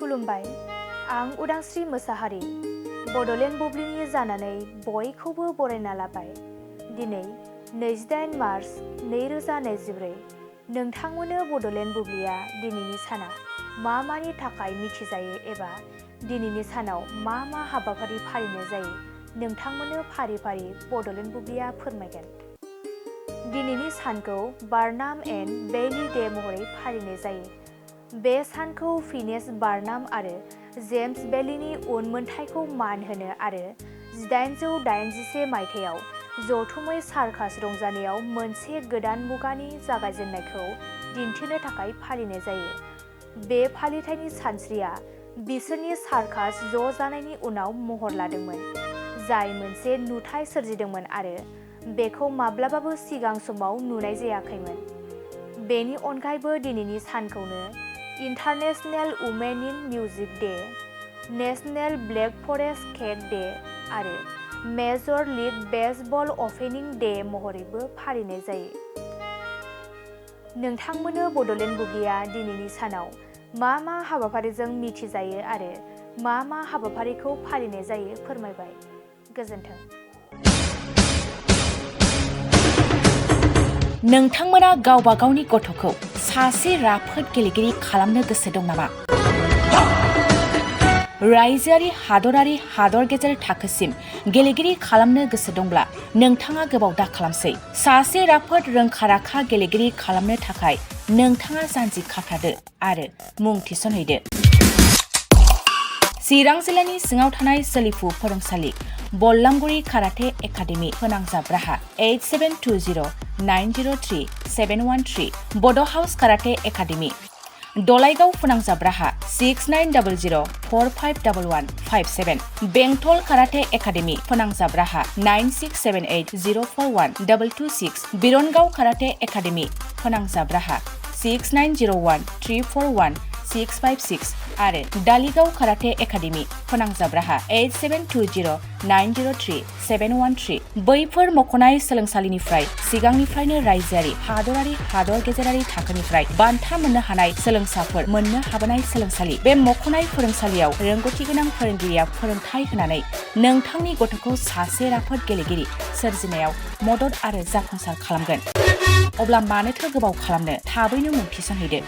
खुलुमबाय आं उदांस्रि मोसाहारि बड'लेण्ड बुब्लिनि जानानै बयखौबो बरायना लाबाय। दिनै 28 मार्च 2024 नोंथांमोननो बड'लेण्ड बुब्लिया दिनैनि साना मा मानि थाखाय मिथिजायो एबा दिनैनि सानाव मा मा हाबाफारि फालिनाय जायो नोंथांमोननो फारि फारि बड'लेण्ड बुब्लिया फोरमायगोन। दिनैनि सानखौ बार्नाम एन्ड बेइली डे महरै फालिनाय जायो। बे सानखौ फिनेस बार्नाम आरो जेम्स बेइलीनि उनमोनथाइखौ मान होनो आरो 1881 मायथाइयाव जथुमै सार्कास रंजानायाव मोनसे गोदान मुगानि जागायजेन्नायखौ दिन्थिनो थाखाय फालिनाय जायो। बे फालिथायनि सानस्रिया बिसोरनि सार्कास ज' जानायनि उनाव महर लादोंमोन, जाय मोनसे नुथाय सोरजिदोंमोन आरो बेखौ माब्लाबाबो सिगां समाव नुनाय जायाखैमोन। बेनि अनगायैबो दिनैनि सानखौनो international women in music day, national black forest cake day आरो major league baseball opening day महरैबो फालिनाय जायो। नोंथांमोननो बड'लेण्ड बुब्लिया दिनैनि सानाव मा मा हाबाफारिजों मिथिजायो आरो मा मा हाबाफारिखौ फालिनाय जायो फोरमायबाय। गोजोन्थों। नोंथांमोना गावबा गावनि गथ'खौ सासे राफोद गेलेगिरि खालामनो गोसो दं नामा? रायजोआरि, हादरारि, हादर गेजेर थाखोसिम गेलेगिरि खालामनो गोसो दंब्ला नोंथाङा गोबाव दा खालामसै। सासे राफोद रोंखा-राखा गेलेगिरि खालामनो थाखाय नोंथाङा जानजि खाफ्रादो आरो मुं थिसनहैदो। चिरां जिल्लानि सिङाव थानाय सोलिफु फोरोंसालि बल्लामगुरि काराटे एकाडेमि फोनांजाब राहा 8720903713 बड' हाउस काराटे एकाडेमि दलाइगाव फोनांजाब राहा 6900451157 बेंटल काराटे एकाडेमि फोनांजाब राहा 9678041226 बिरनगाव काराटे एकाडेमि फोनांजाब राहा 6901341656 आरो दालिगाव काराटे एकाडेमि फोनांजाब राहा 8720903713 बैफोर मख'नाय सोलोंसालिनिफ्राय सिगांनिफ्रायनो रायजोआरि, हादरारि, हादर गेजेरारि थाखोनिफ्राय बान्था मोननो हानाय सोलोंसाफोर मोननो हाबोनाय सोलोंसालि। बे मख'नाय फोरोंसालियाव रोंगौथि गोनां फोरोंगिरिया फोरोंथाय होनानै नोंथांनि गथ'खौ सासे राफोद गेलेगिरि सोरजिनायाव मदद आरो जाफुंसार खालामगोन। अब्ला मानोथो गोबाव खालामनो, थाबैनो मुं थिसनहैदो।